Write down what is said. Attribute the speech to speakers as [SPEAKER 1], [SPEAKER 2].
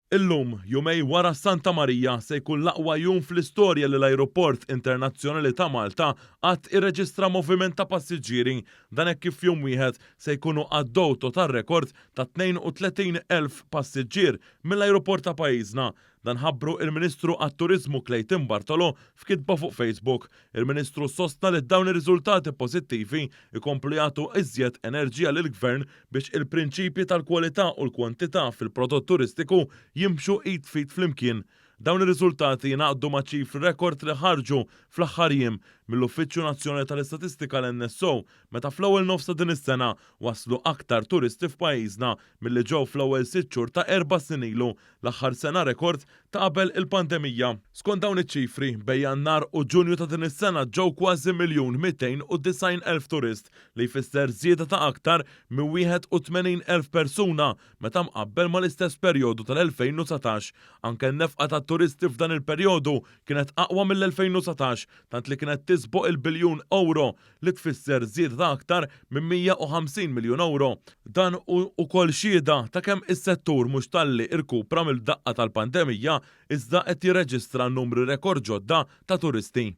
[SPEAKER 1] Illum, jumejn wara Santa Marija, se jkun l-aqwa jum fl-istorja li l-Ajruport Internazzjonali ta' Malta qatt irreġistra moviment ta' passiġġieri. Dan hekk kif f'jum wieħed se jkunu għaddew total rekord ta' 32,000 passiġġier mill-ajruport ta' pajjiżna. Dan ħabbru il-Ministru għat-Turiżmu Clayton Bartolo f'kitba fuq Facebook. Il-Ministru sostna li dawn ir-riżultati pożittivi jkomplu jagħtu iżjed enerġija lill-Gvern biex il-prinċipji tal-kwalità u l-kwantità fil-prodott turistiku jimxu id f'id flimkien. Dawn ir-riżultati jingħaqdu ma' ċifri rekord li ħarġu fl-aħħar jiem mill-Uffiċċju Nazzjonali tal-Istatistika, l-NSO, meta fl-ewwel nofs ta' din is-sena waslu aktar turisti f'pajjiżna milli ġew fl-ewwel 6 xhur ta' 4 snin ilu, l-aħħar sena rekord ta' qabel il-pandemija. Skont dawn iċ-ċifri, bejn Jannar u Ġunju ta' din is-sena ġew kważi 1,290,000 turist, li jfisser żieda ta' aktar minn 81,000 persuna meta mqabbel mal-istess perjodu tal-2019. Anke n-nefqa ta' turisti f'dan il-perjodu kienet aqwa mill-2019, tant li kienet tisboq il-biljun euro, li tfisser żieda ta' aktar minn 150 miljun euro. Dan hu ukoll xhieda ta' kemm is-settur mhux talli irkupra mill-daqqa tal-pandemija, iżda qed jirreġistra numri rekord ġodda ta' turisti.